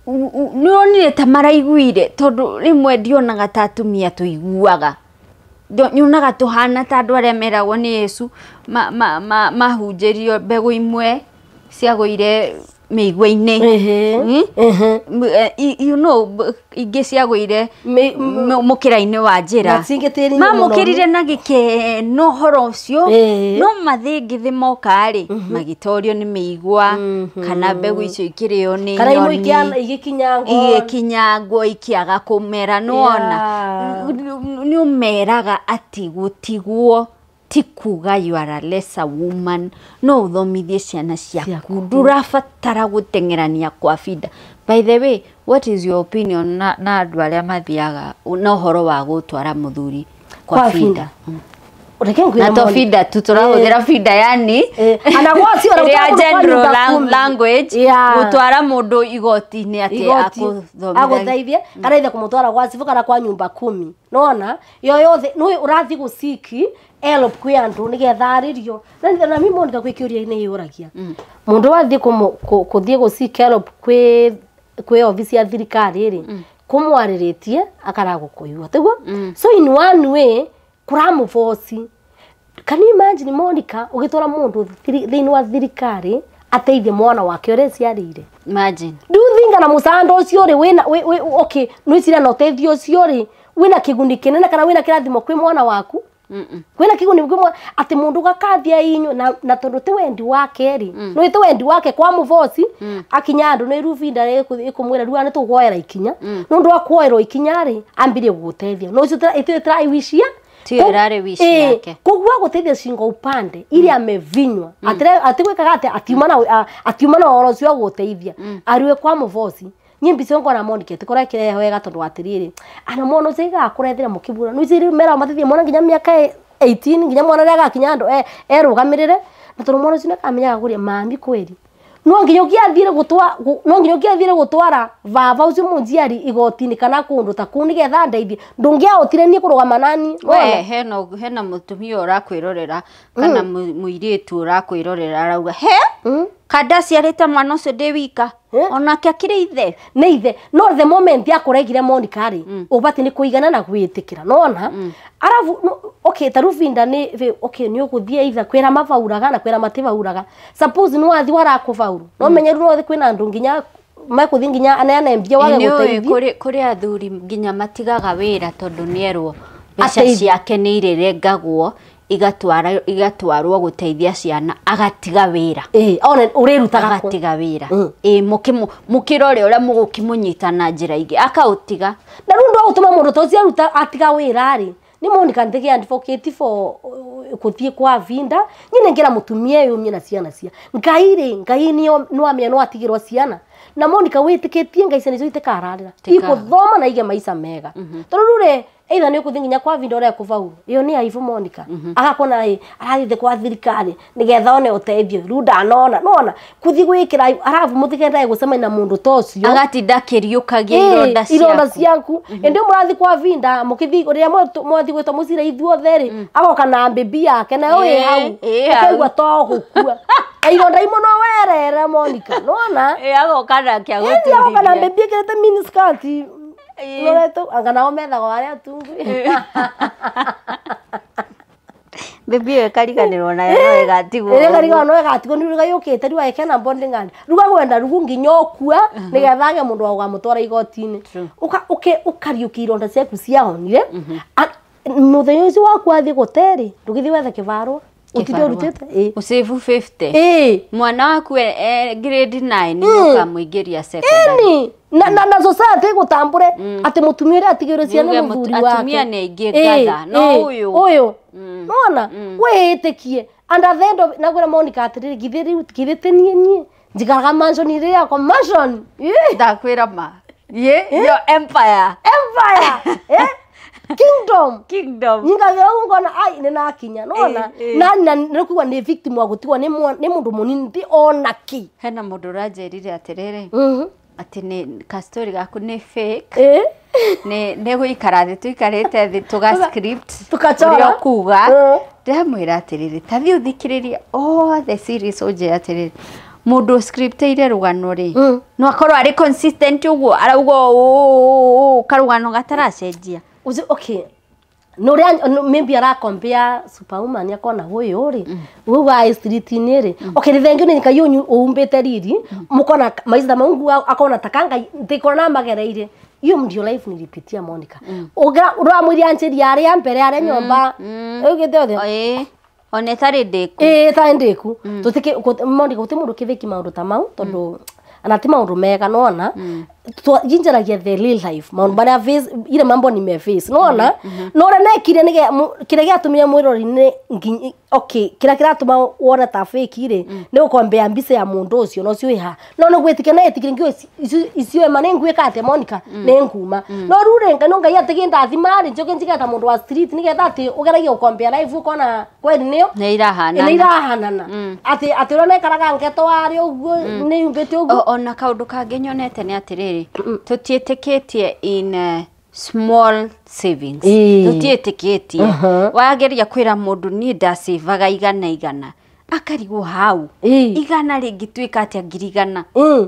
nĩ wonire ta maraiguire tondũ rĩmwe ndionaga ta atumia tũiguaga nyonaga tũhana ta andũ arĩa meragwo nĩ Yesu mahunjĩrio mbegũ imwe ciagũire mĩigua-inĩ you know ingĩ ciagũire mũkĩra-inĩ wa njĩra mamũkĩrire na gĩkeno ũhoro ũcio no mathĩngĩthĩ moka rĩ magĩtorio nĩ mĩigua kana mbegũ icio ikĩrĩo nĩ nyoni igĩkinyangwo ikĩaga kũmera nĩwona nĩ ũmeraga atĩ gũtigwo ti kuga you are a lesser woman no uthomithie ciana ciaku ndurabatara gũteng'erania kwa binda. By the way, what is your opinion na andũ arĩa mathiaga na ũhoro wa gũtwara mũthuri kwa binda? Na to binda tu tũrahũthĩra binda yani ĩrĩa general language gũtwara mũndũ igoti-inĩ atĩ agũteithie kana ithe kũmũtwara gwa cibũ kana kwa nyumba kumi nona yo yothe nĩ ũrathiĩ gũciki help kwi andu nigetha aririo na mi Monica kwi kiuria ni yuragia mundu wathie kuthie guseek help kwi office ya thirikari ri kumwariritie akarago kuigua tiguo so in one way kuramuboci. Can you imagine Monica ugitora mundu thiini wa thirikari ateithie mwana wake uria ciarire? Imagine. Do you think na musando ucio ri wina okay nwiciria na uteithio ucio ri wina kiguni kinene kana wina kirathimo kwi mwana waku? Kwina kiguni kwimwe ati mundu gakathia inyu na tondu ti wendi wake ri no ti wendi wake kwa muboci akinya andu ni rubinda ikumwira ruwa ni tugwoera ikinya nundu wa kuoerwo ikinya ri ambirie gugutethia no ucio itirawishia ti irari wish yake koguo guteithia shingo upande iria amevinywa atigwikaga ati atiuma na atiuma na oro cio guteithia ariwe kwa muboci Nyimbi cio ngona Monica tikora kirehe wega tondu atiriri ana mwana ucio igakurethira mukibura nuiciri mera matithie mwana nginya miaka 18 nginya mwana aria agakinya andu erugamirire na tondu mwana ucio nĩakamenyaga kuria mami kweri no nginya ukiathire gutwa no nginya ukiathire gutwara baba ucio munjiari igoti-inĩ kana kundu ta kuu nigetha ndeithie ndungiahotire nie kurugama nani. We hena mutumia urakwirorera kana muiritu urakwirorera arauga he kanda ciarite mwana ucio ndi wika onake akiri ithe nĩ ithe no the moment yakuregire Monica ri ubati ni kuigana na gwitikira nona arabu okay taruvinda ni okay ni uguthie itha kwira mabauraga na kwira matibauraga suppose ni wathi warakubauru no menye ru rothe kwina andu nginya makuthi nginya aneane mbia wage guteithia kuri athuri nginya matigaga wira tondu nierwo mbeca ciake ni irerengagwo igatwarwo guteithia ciana agatiga wira one urirutaga agatiga wira mukirore uria mugukimunyita na njira ingi akautiga na riu ndo gutuma mundu to ciaruta atiga wira ri ni Monica ndige advocate for kuthie kwa vinda nyine ngira mutumia yumye na ciana cia ngai ri ngai ni no amia no atigirwo ciana na Monica witikitie ngai ciana icio itikararira ikuthoma na ige maisha mega tondu rure either ni ukuthi nginya kwa vinda uria kubauru iyo ni aibu Monica agakona arathite kwa thirikari nigetha one uteithio riu ndanona nona kuthi gwikira arabu muthigenda gucemania na mundu ta ucio agatinda akiriukagia ironda ciaku ironda ciaku indi murathi kwa vinda mukithi uria mwathi gwitwo mucira ithuothe ri agoka na mbibi yake nayo wi hau ukaigua to gukua ironda imwe no werere Monica nona agoka nake aguturithia agoka na mbibi ikirite mini skirt Loreto anga nao methagwo aria atungwi bibi ĩyo ĩkariganĩrwo nayo no ĩgatigwo ĩkariganĩrwo no ĩgatigwo nĩ ruga yũkĩte rĩu agĩkena bonding and ruga gwenda rugu nginya ũkua nĩgetha age mũndũ wa gũkamũtwara igoti-inĩ ũkariũkia ironda ciaku ciahonire mũthenya ũcio waku athiĩ gũte-rĩ ndũgĩthiĩ wethe kĩbarũa ũtinde ũrutĩte ũsave 50 mwana waku grade 9 nĩ ũkamũingĩria secondary na society gutambure ati mutumia uria atigirwo ciana muthuri wake atumia ni aingi ngatha no uyu uyu nona witikie and at the end of nagwira Monica atiriri githe riu githe ti nie njikaraga mansion iri yakwa mansion ndakwira ma ye yo empire kingdom nyingagira ngona ai ni nakinya nona na nikuwa ni victim wa gutigwa ni mundu munini ti ona ki hena mundu uranjirire atiriri ati ni ka story gaku ni fake ni guikara thi tuikarite thi tuga script tukachora kuga ndamwira atiriri ta thi uthikiririe all the series unje atiriri mundu scripteire rugano ri no akorwo ari consistent uguo arauga karugano gataracenjia okay no maybe arakompea superwoman akona huyu ri huyu wa street-inĩ ri okay ni thengiũ ni ngai ũyũ ũumbĩte riri mukona maitha maungu akona takanga ndikona magereire iyo ndio life nilipitia Monica uramwĩria anjĩria arĩa mbere arĩa nyomba ũgĩte othe one tarĩ ndĩku tarĩ ndĩku tũtike Monica gũtirĩ mũndũ kĩthĩki maũndũ ta mau tondũ ana ti maũndũ mega nona njaragia the real life maũndũ marĩa face ile mambo nimeface nona no ũrĩa nekire kĩrĩa gĩatũmire mwĩrori-inĩ okay kĩrĩa kĩratũma wone ta fake rĩ nĩ gũkombea mbica ya mũndũ ũcio na ũcio wĩ haha no nĩ gwĩtĩkia na ĩtĩkire ngiuga icio ema nĩ ngwĩka atĩa Monica nĩ nguma no rĩu rĩ no Ngai atĩ ndathima rĩ njoke njige ta mũndũ wa street nĩgetha atĩ ũgeragie gũkombea life ũkona kweli nĩyo nĩ irahanana nĩ irahanana atĩ atĩ ũrĩa nekaraga ngeto warĩ ũguo nĩ yumbĩte ũguo ona kaũndũ kangĩ nyonete nĩ atĩrĩrĩ tũtiĩtĩkĩtie in small savings tũtiĩtĩkĩtie wageria kwĩra mũndũ niĩ ndacĩvaga igana igana akarigwo hau igana rĩngĩtuĩka atĩa ngiri igana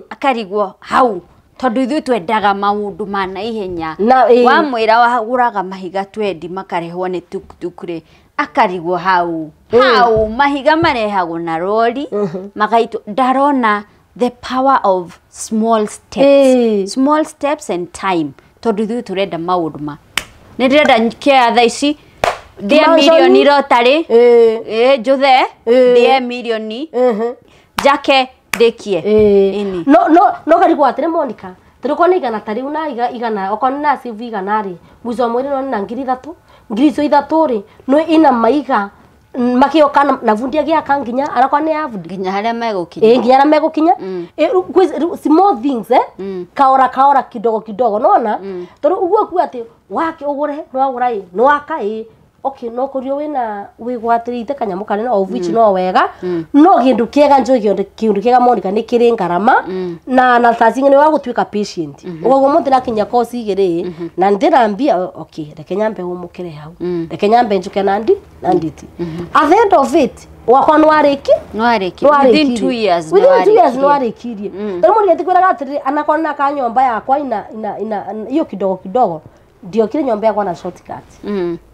akarigwo hau tondũ ithuĩ twendaga maũndũ ma naihenya wamwĩra wagũraga mahiga twendi makarehwo nĩ tuktuk rĩ akarigwo hau hau mahiga marehagwo na rori magaitwo ndarona the power of small steps small steps and time tondu ithuĩ turenda maũndũ ma nĩ ndĩrenda kĩa thaa ici ndĩe mirioni rotary njũthe ndĩe mirioni njake ndĩkie no no no karigwo atĩrĩ Monica tũrĩkorwo nĩ igana ta rĩu na igana okorwo nĩ na save igana rĩ mũico wa mweri no nĩ na 3,000 ngiri icio 3 rĩ no ina maiga Makioka na vundi agiaka nginya arakwa ni avundi nginya haria megukinya nginya haria megukinya. Small things kaora kaora kidogo kidogo nona tondu uguo ku ati wake ugure no agura i no aka i okay no kurio wina wigwatirite kanyamu kanene of which no wega no kindu kiega njui kindu kiega Monica ni kiri ngarama na thaa cingĩ nĩ wa gũtuĩka patient ũguo mũndũ nakinya kosi igĩrĩ na ndĩrambia okay reke nyambe ũmũkĩre hau reke nyambe njuke na ndi na nditi at the end of it wakwa nwarĩki within 2 years within 2 years nwarĩkirie tondũ mũndũ atikwĩraga atĩrĩrĩ anakwa na kanyomba yakwa ina hiyo kidogo kidogo ndiokire nyomba yakwa na shortcut.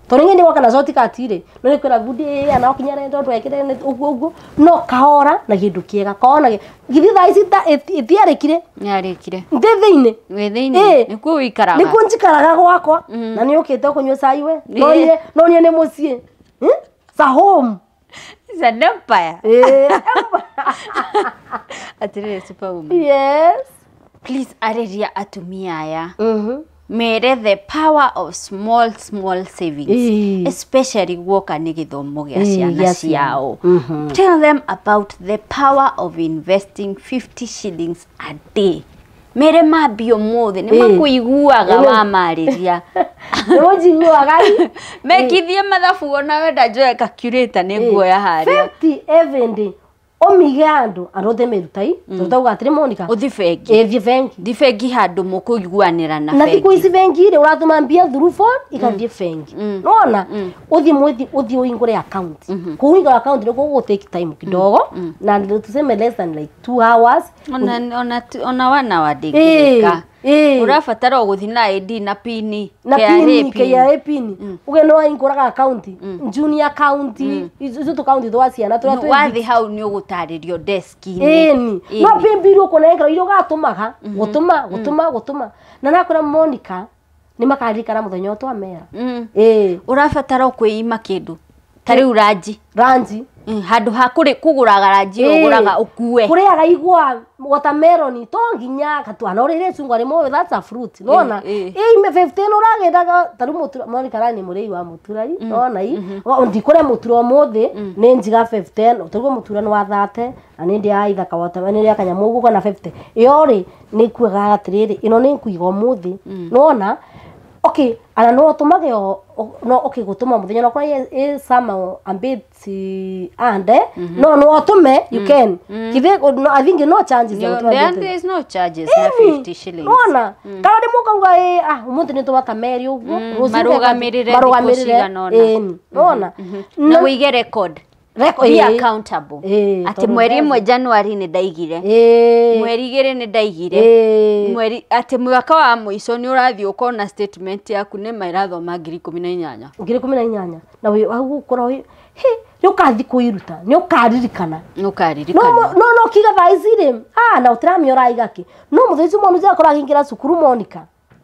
Tondu ng'ende gwaka na shortcut rĩ no nĩ kwĩra bundi ana okinya rendo twekire ũguo ũguo no kahora na kĩndũ kĩega kona githi thaa ici itiarĩkire nĩarĩkire ndĩ thĩinĩ wĩ thĩinĩ nĩkuo wĩikaraga nĩkuo njikaraga gwakwa na nĩ ũkĩte kũnyua cai we no niĩ nĩ mũciĩ. It's a home. It's an empire. Atĩrĩrĩ superwoman. Yes. Please arĩria atumia aya. Mere the power of small small savings, especially guoka ni githomo gĩa ciana ciao. Tell them about the power of investing 50 shillings a day. Mere mambio mothe ni makuiguaga wa marĩria. Nĩmũnjiguaga mekithie mathabu ona wenda njoe calculator nĩ nguoya harĩa 50 every day. Omige andu andu merutai tutauga atiri Monica uthi bengi ithie bengi thi bengi handu mukuiguanira na bengi na thiku ici bengi ri uratuma mbia through phone ikathie bengi nona uthi mwithi uthi uingure account kuingura account ni kugu take time kidogo na tuseme less than like 2 hours ona wana wa ndingirika urabatara uguthi na ID na pini na pini KRA pini uge no wainguraga account junior account icio tu account twa ciana turia twi wathi hau ni ugutaririo desk-ini no pimbi ukunengera irio gatumaga gutuma gutuma gutuma na nakora Monica ni makaririkana muthenya utwa mera urabatara kwĩima kindu ta riu ranji handu ha kuguraga ranji uguraga ukue kuriaga igwa watermelon to nginya katwana urire cungwa rimwe that's a fruit nona ime 15 uragendaga ta riu mutura Monica rani murei wa mutura nona i ndikure mutura umuthi ni njiga 15 tuguo mutura ni wa 30 na ni ndia ithaka watermelon ni kanyamu uguo na 50 iyo ri ni kuiga atiriri ino ni nkuiga umuthi nona okay ana no tumage no okay gutuma muthenya no kwa e sama ambiti ande no no atume you can kithe no I think no charges there is no charges na 50 shillings nona kana ndi mukauga umuthi ni twata meri uguo marugamirire nona na wige record be accountable ati mweri mwe January ni ndaigire mweri igiri ni ndaigire mweri ati mwaka wa muico ni urathi ukona statement yaku ni mairathoma 18,000 18,000 na we hau ukora he ni ukathi kuiruta ni ukaririkana no kiga thaa ici ri na utiramenya uraiga ki no muthenya mwana ucio akorwo akingira cukuru Monica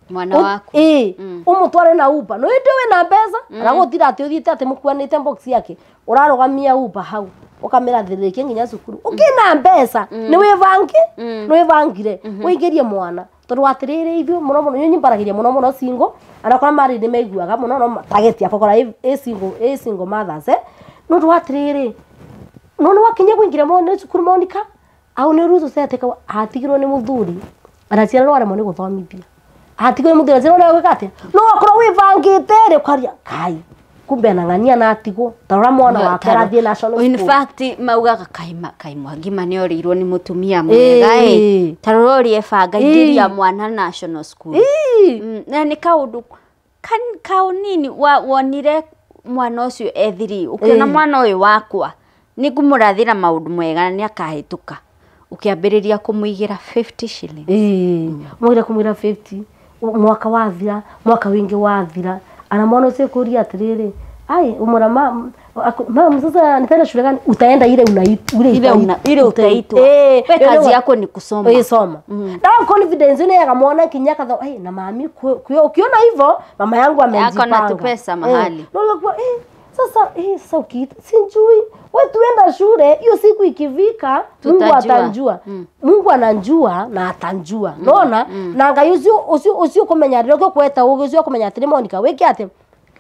mwana waku umutware na Uber no indi wina mbeca aragutira ati uthiite ati mukuanite box yake urarugamia Uber hau ukamira thirikie nginya cukuru ukina mbeca ni wibangi ni wibangire uingirie mwana tondu atiriri ithuĩ muno muno nyimbaragiria muno muno single anakora mari ni meiguaga muno no target yakwa kora i single mothers nundu atiriri no no wakinya kuingira mwana cukuru Monica au ni ruzu seteka atigirwo ni muthuri anaciarwo aremwo ni guthomithia atigwo muthuri aciarwo gwika atia no akorwo wibangite ri ukaria kai kumbe anang'ania na atigwo tarora mwana wake arathie national school in fact maugaga kai Mwangima ni oriirwo ni mutumia mwega tarora urie banga ingiria mwana national school na ni kaundu kaunini wonire mwana ucio ethiri ukiona mwana uyu wakwa ni ngumurathira maundu mega na ni akahituka ukiambiriria kumuigira 50 shillings mugira kumuigira 50 mwaka wathira mwaka wingi wathira ana mwana ucio kuria atiriri ai umura mama sasa nitaenda shule gani utaenda ile ile utaitwa we kazi yako ni kusoma soma na confidence ile ya mwana kinya kadha na mami ukiona hivyo mama yangu amejipanga yako na pesa mahali no kwa sasa sasa ukiita sinjui wewe tuenda shule hiyo siku ikivika Mungu atanjua Mungu ananjua na atanjua nona na ngai ucio ucio kumenya riro kweta ucio kumenya atiri Monica wiki ati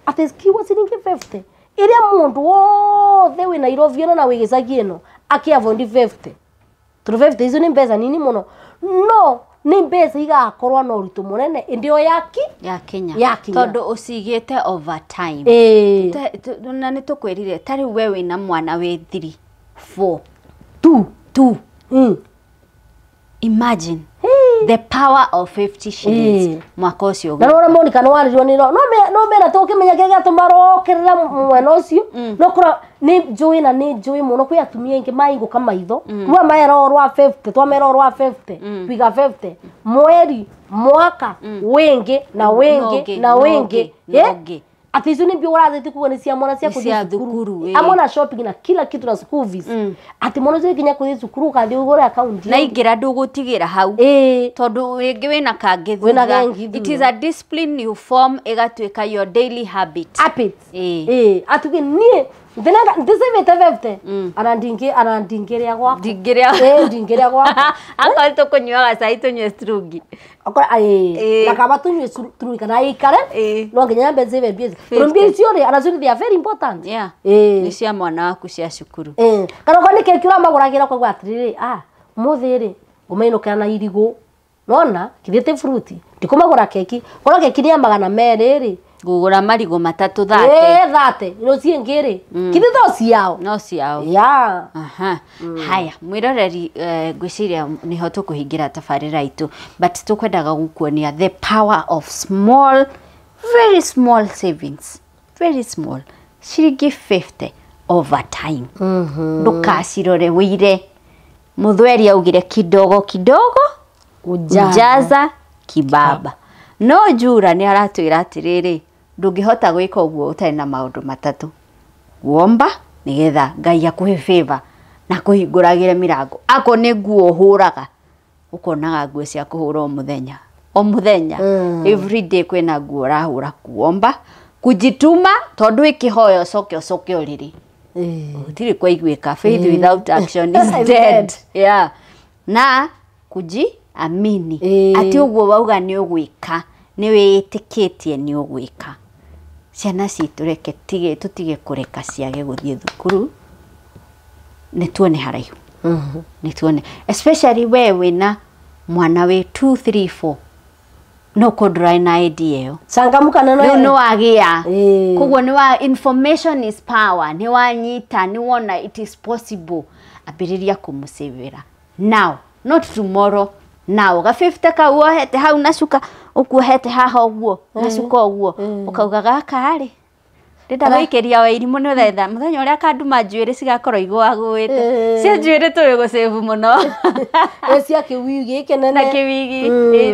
ati kiwa siringi 50 Iria mundu wothe wi Nairobi ino na wi gicagi ino akiavondi 50. Tondũ 50 icio nĩ mbeca nini mũno. No nĩ mbeca igakorwo na ũritũ mũnene ĩndĩ o yaki ya Kenya. Ya Kenya. Tondũ ũcigĩte over time. Na nĩ tũkwĩrire ta rĩu we wĩna mwana wĩ 3 4 2 2. Imagine the power of 50 shillings. Mwaka ũcio. Na rora Monica no warĩrwo nĩ no no mera tũkĩmenya kĩrĩa gĩatũma rokĩrĩra mwena ũcio. No kũra nĩ njũĩ na nĩ njũĩ mũno kwĩ atumia aingĩ maingũka maitho. Rwa mera rwa 50 twamera rwa 50 twiga 50 mweri mwaka wĩngĩ na wĩngĩ na wĩngĩ. Ati icio nĩ mbia ũrathĩti kuga nĩ cia mwana cia kũthiĩ thukuru. Amona shopping na kila kitu na school fees. Ati mwana ũcio nginya kũthiĩ thukuru ũgathiĩ ũgũre account. Na ingĩra ndũgũtigĩra hau. Tondũ rĩngĩ wĩna kangĩ thutha. It is a discipline you form ĩgatuĩka your daily habit. Atuge niĩ ndĩcĩvĩte 50. Ana ndingĩrĩa gwakwa. Ndingĩrĩa. Ndingĩrĩa gwakwa. Akorwo tũkũnyuaga cai tũnyue strungi. Okorwo na kaba tũnyue strungi kana ikare no nginya nyambe nzĩve mbia icio. Tondũ mbia icio rĩ anacio they are very important. Nĩ cia mwana waku cia cukuru. Kana okorwo nĩ keki ũramagũragĩra ũkauga atĩrĩrĩ ũmũthĩ rĩ ngũmainũkĩra na irigũ. Nona kithĩte fruti ndikũmagũra keki. Korwo keki nĩ ya 200 rĩ ngũgũra marigũ matatũ thate. Thate. Ino ciĩngĩ rĩ kithĩ to ciao. No ciao. Yeah. Haya mwĩroreri ngwĩciria nĩho tũkũhingĩra tabarĩra itũ, but tũkwendaga gũkuonia the power of small, very small savings. Very small. Ciringi 50 over time. Ndũkacirore wĩire. Mũthweri augire kidogo kidogo ujaza kibaba. No Njura nĩ aratwĩra atĩrĩrĩ ndũngĩhota gwĩka ũguo ũtarĩ na maũndũ matatũ. Guomba nĩgetha Ngai akũhe favor na kũhingũragĩre mĩrango. Ako nĩ nguo ũhũraga ũkonaga nguo cia kũhũra o mũthenya. O mũthenya. Every day kwĩna nguo ũrahũra. Kuomba, kujituma tondũ ĩkĩhoya ũcoke ũcoke ũrĩrĩ. Gũtirĩ kwaiguĩka. Faith without action is dead. Yeah. Na kujiamini. Atĩ ũguo wauga nĩ ũgwĩka nĩ wĩtĩkĩtie nĩ ũgwĩka. Ciana citũ reke tũtige kũreka ciage gũthiĩ thukuru. Nĩ tuone haraihu. Nĩ tuone. Especially we wĩna mwana wĩ 2 3 4. No kũndũra na idea ĩyo. Changamuka neno. Rĩu nĩ wagĩa. Koguo nĩ wa information is power. Nĩ wanyita, nĩ wona it is possible. Ambĩrĩria kũmũcĩvĩra. Now, not tomorrow. Now, ga 50 kau wohete hau na cuka ũkuohete haha ũguo na cuka ũguo ũkauga gaka rĩ ndĩrenda gũikĩria wa irimũ nĩ thetha mũthenya ũrĩa akanduma njuĩrĩ cigakorwo igũagũĩte. Cia njuĩrĩ tũĩ gũcĩvu mũno. Cia kĩwigi gĩkĩ nene. Na kĩwigi.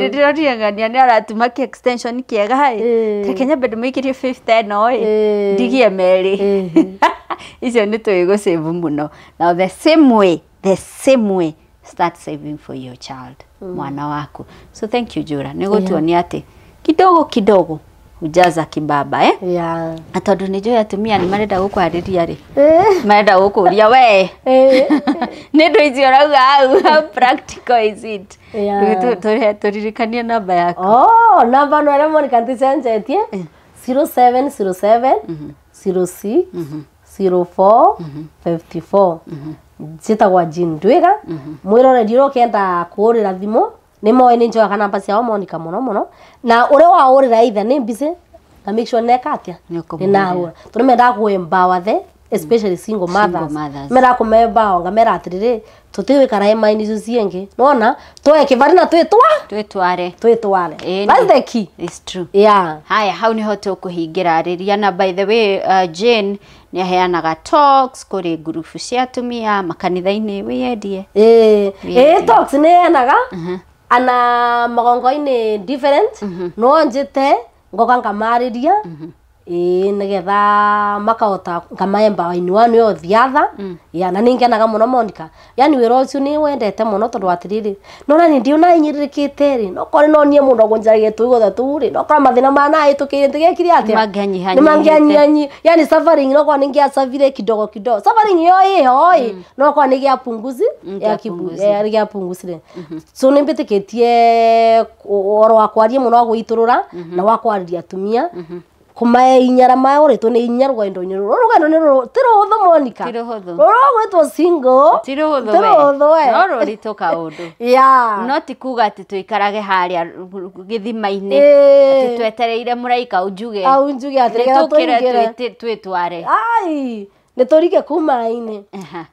Ndĩronire ng'ania nĩ aratuma kĩ extension kĩega ĩ. Reke nyambe ndĩmũikĩrie 50 ĩno ĩ. Ndigie merĩ. Icio nĩ tũĩ gũcĩvu mũno. Now the same way start saving for your child. Mwana waku. So thank you Njura. Nĩ gũtuonia atĩ kidogo kidogo ujaza kibaba. Yeah. Na tondũ nĩ njũĩ atumia nĩ marenda gũkwarĩria rĩ. Marenda gũkũria we. Nĩ ndũ icio ũrauga hau, how practical is it? Tũririkanie namba yaku. Namba no ĩrĩa Monica ndĩcenjetie 0707 06 04 54. Njĩtagwo Jean Ndwiga. Mwĩroreri ũrĩa ũkĩenda kũhũrĩra thimũ nĩ moĩ nĩ njoyaga namba ciao Monica mũno mũno. Na ũrĩa wahũrĩra either nĩ busy na make sure neka atĩa nĩ nahũra. Tondũ mendaga kũ empower the especially single mothers. Mendaga kũme empower ngamera atĩrĩrĩ tũtigũikara hema-inĩ icio ciengĩ. Nĩwona twoe kĩbari na twĩtware. Twĩtware. That's the key. It's true. Yeah. Haya hau nĩho tũkũhingĩra arĩria. Na by the way Jane nĩ aheanaga talks kũrĩ ngurubu cia atumia makanitha-inĩ wĩyendie. Talks nĩ heanaga ana magongo-inĩ different. No njĩte ngoka ngamarĩria nĩgetha makahota ngamaemba in one way or the other. Yeah, na nĩngenaga mũno Monica. Yani wĩra ũcio nĩ wendete mũno tondũ atĩrĩrĩ nona nĩ ndiona inyĩrĩrĩkĩte rĩ no korwo no niĩ mũndũ agũnjaragia tũigotha tũu rĩ no korwo mathĩna maya nahĩtũkĩire ndigekire atĩa nĩ mangĩanyihanyiha. Yani suffering no korwo nĩngĩacavire kidogo kidogo. Suffering yo ĩho ĩ no korwo nĩgĩapunguzire. So nĩmbĩtĩkĩtie ũhoro wa kwaria mũno wa gũitũrũra na wa kwarĩria atumia. Kumae inyara maoretwo nĩ inya rwendo-inĩ rũrũ. Rũgendo nĩ rũrũ ti rũhũthũ Monica. Ti rũhũthũ. Rũrũ gwĩtwo single. Ti rũhũthũ Ti rũhũthũ we. No rũritũ kaũndũ. Yeah. No ti kuga atĩ tũikarage harĩa gĩthima-inĩ atĩ twetereire mũraika unjuge. Au njuge atĩ nĩgetha Nĩtũkĩre tũingĩre. twĩtware. Ai, nĩ tũrike kuu maĩ-inĩ.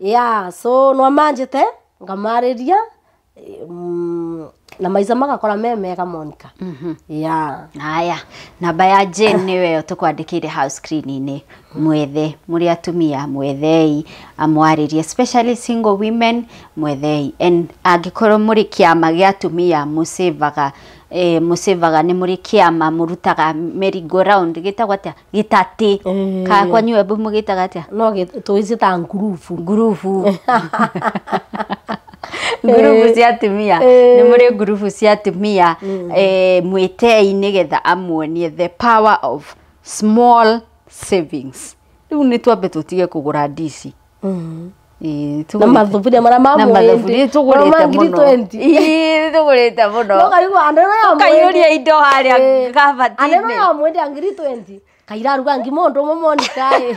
Yeah, so no manjĩte ngamarĩria na maica magakora me mega Monica. Yeah. Haya, namba ya Jane nĩwe ĩyo tũkwandĩkĩire hau screen-inĩ. Mwethe, mũrĩ atumia mwethei, amwarĩrie, especially single women mwethei. And angĩkorwo mũrĩ kĩama gĩa atumia mũcĩvaga, mũcĩvaga nĩ mũrĩ kĩama mũrutaga merry go round gĩtagwo atĩa? Gĩtatĩ. Ka kwanyu Embu mũgĩtaga atĩa? No tũgĩciĩtaga ngurubu. Ngurubu. Ngurubu cia atumia. Nĩ mũrĩ ngurubu cia atumia. Mwĩtei nĩgetha amuonie the power of small savings. Rĩu nĩ twambe tũtige kũgũra ndici. Na mathuburia marĩa ma Na mwĩndĩ. mathuburia tũgũrĩte Marĩa ma ngiri mũno. 20. Ĩĩ, tũgũrĩte mũno. No karigwo andũ ĩno ya Tũkaiyũria mwĩndĩ. indo harĩa Andũ ĩno kabati-inĩ. ya mwĩndĩ ya ngiri 20. Kairaruga ngima ũndũ ũmwe Monica ĩ.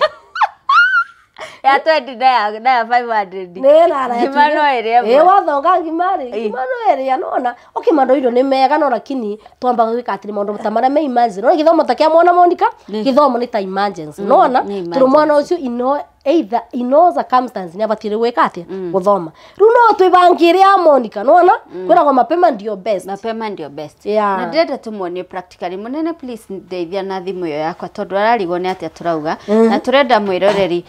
Ya 20 na ya 500. Nĩ rara Ngima no ĩrĩa ĩ ĩmwe. wathonga ngima rĩ, ngima no ĩrĩa nona. Okay, maũndũ irio nĩ mega no lakini twambaga gwĩka atĩrĩ maũndũ ta marĩa me emergency. Nona gĩthomo ta kĩa mwana Monica, gĩthomo nĩ ta emergency. Nona nĩ tondũ mwana ũcio ino either in all circumstances nĩ abatiĩ gwĩka atĩa gũthoma. Rĩu no twĩbangĩre ya Monica, nona kwĩragwo mapema ndio best. Mapema ndio best. Yeah. Na ndĩrenda tũmuonie practically. Mũnene please ndeithia na thimũ ĩyo yakwa tondũ ararigwo nĩ atĩa tũrauga. Na tũrenda mwĩroreri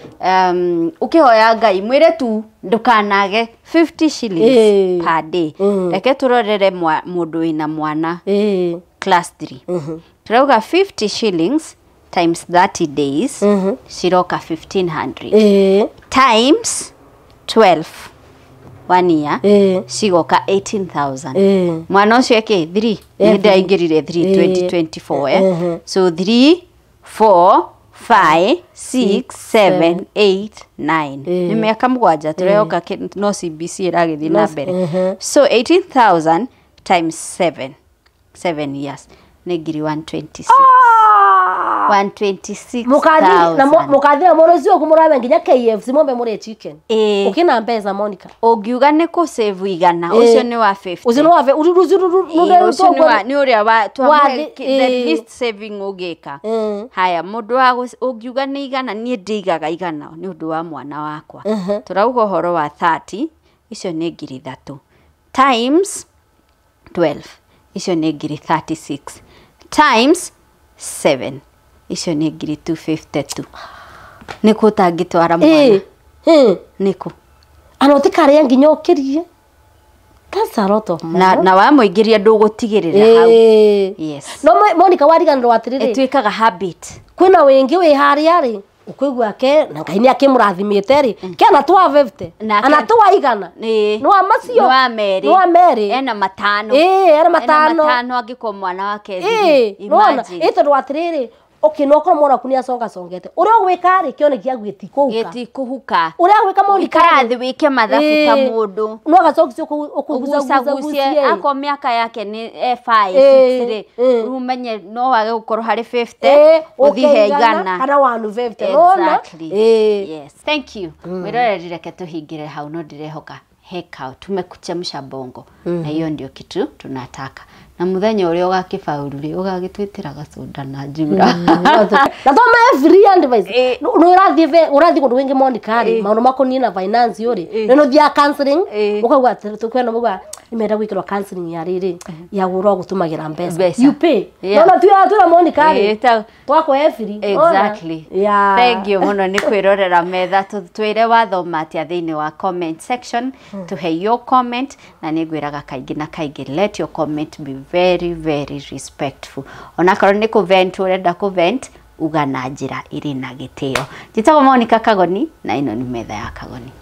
ũkĩhoya Ngai mwĩre tu ndũkanage 50 shillings per day. Reke tũrorere mũndũ wĩna mwana class 3. Tũrauga 50 shillings times 30 days ciroka 1500 times 12 1 year cigoka 18,000. Mwana ũcio eke 3 nĩ ndaingĩrire 3 2024 so 3 4 5 6 7 8 9 nĩ mĩaka mũgwanja tũrehoka no CBC ĩragĩthiĩ na mbere. So 18,000 times 7 7 years nĩ ngiri 126. 126,000. Mũkathira mũno ũcio ũkũmũrabe nginya KFC mombe mũrĩe chicken. Ũkĩna mbeca Monica. Ũngiuga nĩ kũ save igana ũcio nĩ wa 50. Ũcio nĩ wa ũcio nĩ ũrĩa wa the least saving ũngĩka. Haya mũndũ wa ũngiuga nĩ igana niĩ ndĩigaga igana nĩ ũndũ wa mwana wakwa. Tũrauga ũhoro wa 30 icio nĩ ngiri 3 times 12 icio nĩ ngiri 36 times 7 icio nĩ ngiri 252. Nĩkũ ũtangĩtwara mwana? Nĩkũ? Ana ũtikarĩa nginya ũkĩrie. That's a lot of money. Na wamũingĩria ndũgũtigĩrĩra hau. Yes. No Monica wariganĩrwo atĩrĩrĩ. Ĩtuĩkaga habit. Kwĩna wĩngĩ wĩ harĩa rĩ ũkũigua ke na Ngai nĩ akĩmũrathimĩte rĩ kena 250 ana twa igana nĩ wa macio nĩ wa merĩ nĩ wa merĩ ena matano ena matano ena matano angĩkorwo mwana wake imagine ĩ tondũ atĩrĩrĩ okay no korwo mwana waku nĩ acoka congete ũrĩa ũgwĩka rĩ kĩoneki gĩaku gĩtikũhuka gĩtikũhuka ũrĩa ũgwĩka Monica ikara thĩ wĩke mathabu ta mũndũ no gacokicio ũkũgucagucie akorwo mĩaka yake nĩ 5 6 rĩ rĩu ũmenye no wage gũkorwo harĩ 50 ũthiĩ he igana kana 150 nona. Yes, thank you mwĩroreri reke tũhingĩre hau no ndĩrehoka hekao tumekuchemsha bongo na hiyo ndio kitu tunataka na muthenya uria ugakifaulu ri ugagitwitira gacoda na njura na to ma free advice no urathi kundu wingi Monica ri maundu makonie na finance uri no thia counseling ukauga tukwena muga nimenda gwikirwa counseling ya riri ya gurwo gutumagira mbeca you pay no na twira Monica ri twakwa free. Exactly. Thank you muno ni kwirorera metha twire wathoma atia thiini wa comment section tuhe your comment na ningwiraga kaingi na kaingi let your comment be very very respectful onakorwo ni ku vent urenda ku vent uga na njira iri na gitio. Njitagwo Monica Kagoni na ino ni metha ya Kagoni.